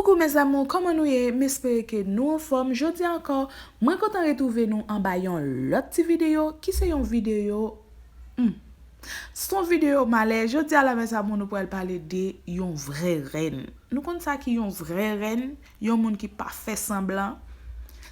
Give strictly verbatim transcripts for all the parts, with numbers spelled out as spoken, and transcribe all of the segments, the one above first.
Coucou mes amours, kòman nou ye? M espere ke nou anfòm. Jodi a ankò, mwen kontan retwouve nou anba yon lòt ti videyo, ki se yon videyo, hmm, se yon videyo malè. Jodi a la, mes amours, nou pral pale de yon vrè rèn. Nou konn sa ki yon vrè rèn? Yon moun ki pa fè sanblan.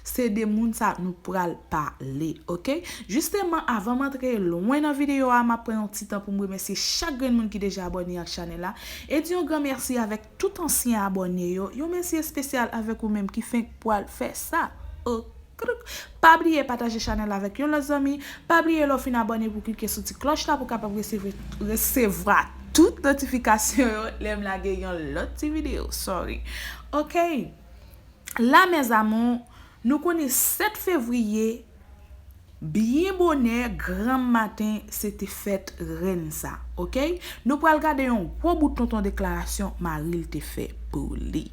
Se de moun sa nou pral pale, oke? Jisteman, avan m antre lwen nan videyo a, m ap pran yon ti tan pou m remèsye chak grenn moun ki deja abòne ak chanèl la. E di yon gran mèsi avèk tout ansyen abòne yo. Yon mèsi espesyal avèk ou menm ki fenk pral fè sa. Okrouk. Pa bliye pataje chanèl la avèk yon lòt zanmi. Pa bliye lè w fin abòne pou klike sou ti klòch la pou w kapab resevwa, resevwa tout notifikasyon yo lè m lage yon lòt ti videyo. Sorry. Oke. La, mes amours, nou konnen sèt fevriye, byen bonè, granm maten, se te fèt rèn sa, oke? Nou pral gade yon gwo bout tonton deklarasyon mari l te fè pou li.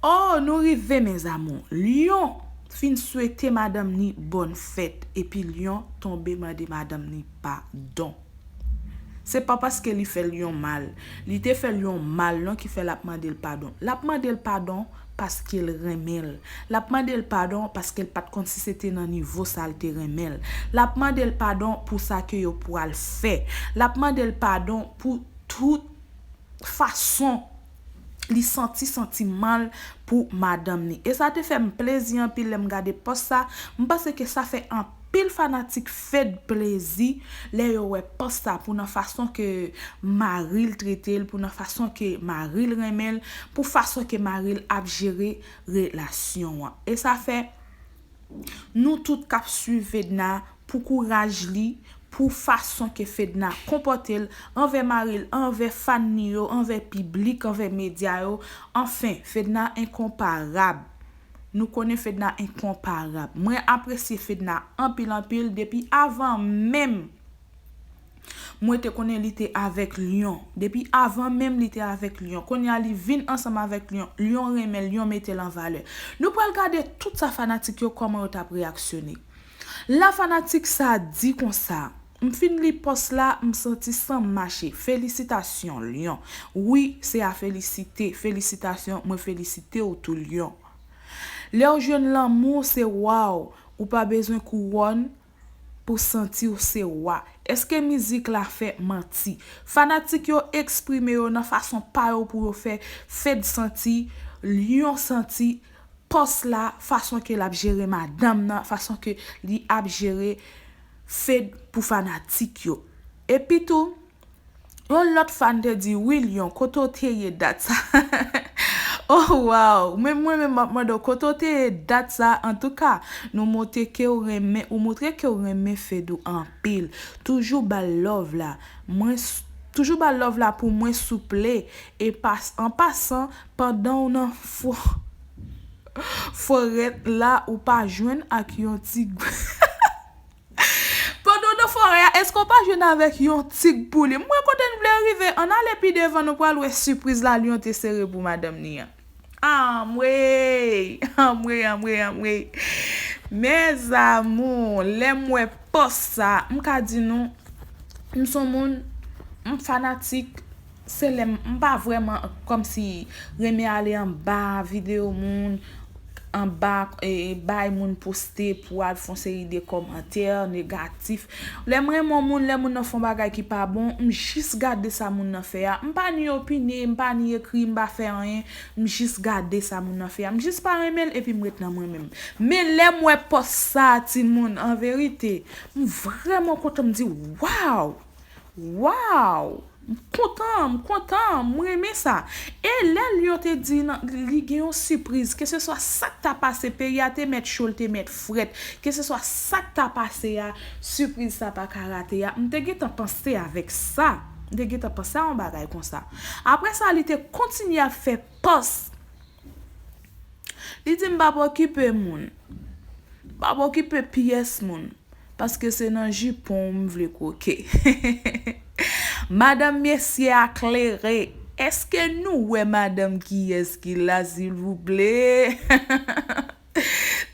Oh, nou rive, mes amours. Lyon fin swete madanm ni bòn fèt, epi Lyon tonbe mande madanm ni padon. Se pa paske li fè Lyon mal. Li te fè Lyon mal non ki fè l ap mande l padon. L ap mande l padon paske l renmen l. L ap mande l padon paske l pa t konn si se te nan nivo sa l te renmen l. L ap mande l padon pou sa ke yo pral fè. L ap mande l padon pou tout fason li santi santiman l pou madanm ni. E sa te fè m plezi anpil lè m gade pòs sa. M panse ke sa fè anpil fanatik Fed plezi lè yo wè pòs sa, pou nan fason ke mari l trete l, pou nan fason ke mari l renmen l, pou fason ke mari l ap jere relasyon an. E sa fè nou tout k ap swiv Fedna, pou kouraj li, pou fason ke Fedna konpòte l anvè mari l, anvè fan ni yo, anvè piblik, anvè medya yo. Anfen, Fedna enkonparab. Nou konnen Fedna enkonparab. Mwen apresye Fedna anpil, anpil, depi avan menm mwen te konnen li te avèk Lyon. Depi avan menm li te avèk Lyon. Kounye a li vin ansanm avèk Lyon. Lyon renmen l, Lyon mete l an valè. Nou pral gade tout sa fanatik yo, kòman yo t ap reyaksyone. La fanatik sa di konsa, m fin li pòs la, m santi san m mache. Felisitasyon, Lyon. Wi, se a felisite. Felisitasyon, mwen felisite w tou, Lyon. Lè w jwenn lanmou, se wa w. Ou pa bezwen kouwòn pou santi w se wa. Èske mizik la fè manti? Fanatik yo eksprime yo nan fason pa yo pou yo fè Fed santi, Lyon santi, pòs la, fason ke l ap jere madanm nan, fason ke li ap jere Fed pou fanatik yo. Epi tou, yon lòt fan te di, "Wi, Lyon, kote w te ye dat sa?" Oh, wow! Men mwen menm m ap mande w, kote w te ye dat sa? Antouka, nou montre ke w renmen, ou montre ke w renmen Fedou anpil. Toujou ba l love la. Mwen s-, toujou ba l love la pou mwen, souple. E pas-, an pasan, pandan w nan fo-, forèt la, ou pa jwenn ak yon ti Pandan w nan forè a, èske w pa jwenn avèk yon tig pou li? M wè kote n vle rive. Ann ale pi devan, nou pral wè sipriz la Lyon te sere pou madanm ni an. Anmwey! Anmwey, anmwey, anmwey! Mes amours, lè m wè pòs sa, m ka di nou, m s on moun, m fanatik, se lè m, m pa vrèman kòmsi renmen ale anba videyo moun, anba, e, bay moun poste pou al fè yon seri de kòmantè negatif. Lè m renmen yon moun, lè moun nan fè yon bagay ki pa bon, m jis gade sa moun nan fè a. M pa ni opine, m pa ni ekri, m pa fè anyen. M jis gade sa moun nan fè a. M jis pa renmen l epi m ret nan mwen menm. Men lè m wè pòs sa, timoun, an verite, m vrèman kontan, m di, waw! Waw! M kontan, m kontan, m renmen sa. E lè Lyon te di nan, li gen yon sipriz, keseswa sa k ta pase, peyi a te mèt cho, l te mèt frèt, keseswa sa k ta pase a, sipriz sa pa ka rate a. M te gentan panse avèk sa. M te gentan panse a yon bagay konsa. Apre sa, li te kontinye ap fè pòs. Li di, "M p ap okipe moun. M p ap okipe pyès moun. Paske se nan jipon m vle kwoke." Madanm, mesye a klere. Èske nou wè madanm kiyès ki la, silvouplè?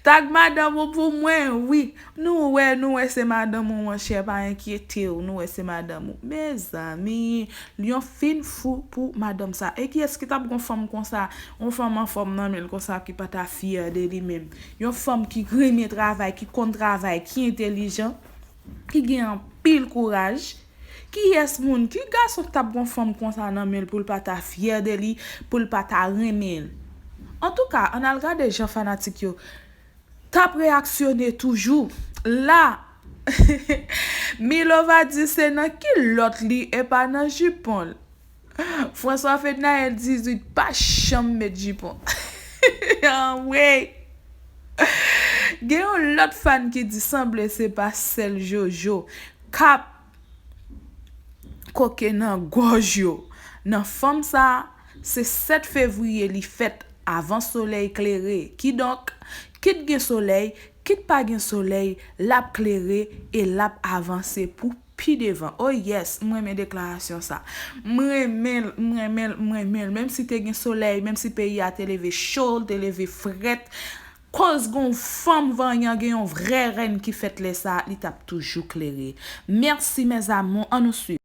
Tag madanm ou pou mwen, wi. Nou wè, nou wè se madanm ou, monchè, pa enkyete w, nou wè se madanm ou. Mezanmi, Lion fin fou pou madanm sa. E kiyès ki t ap gon fanm konsa, yon fanm anfòm nan men l konsa ki pa ta fyè de li menm? Yon fanm ki renmen travay, ki konn travay, ki entèlijan, ki gen anpil kouraj. Kiyès moun, ki gason k t ap gon fanm konsa nan men l pou l pa ta fyè de li, pou l pa ta renmen l? Antouka, ann al gade jan fanatik yo t ap reyaksyone toujou. La, Milova di se nan kilòt li e pa nan jipon l. François Fednaelle dizuit pa janm met jipon. Anmwey! Gen yon lòt fan ki di sanble se pa sèl Jojo k ap koke nan gòj yo. Nan fanm sa, se sèt fevriye li fèt avan solèy klere. Kidonk, kit gen solèy, kit pa gen solèy, l ap klere e l ap avanse pou pi devan. Oh yes, m renmen deklarasyon sa. M renmen l, m renmen l, m renmen l. Menm si te gen solèy, menm si peyi a te leve cho, l te leve frèt, koz gon fanm vanyan, gen yon vrè rèn ki fèt lè sa, li t ap toujou klere. Mèsi, mes amours, ann nou swiv.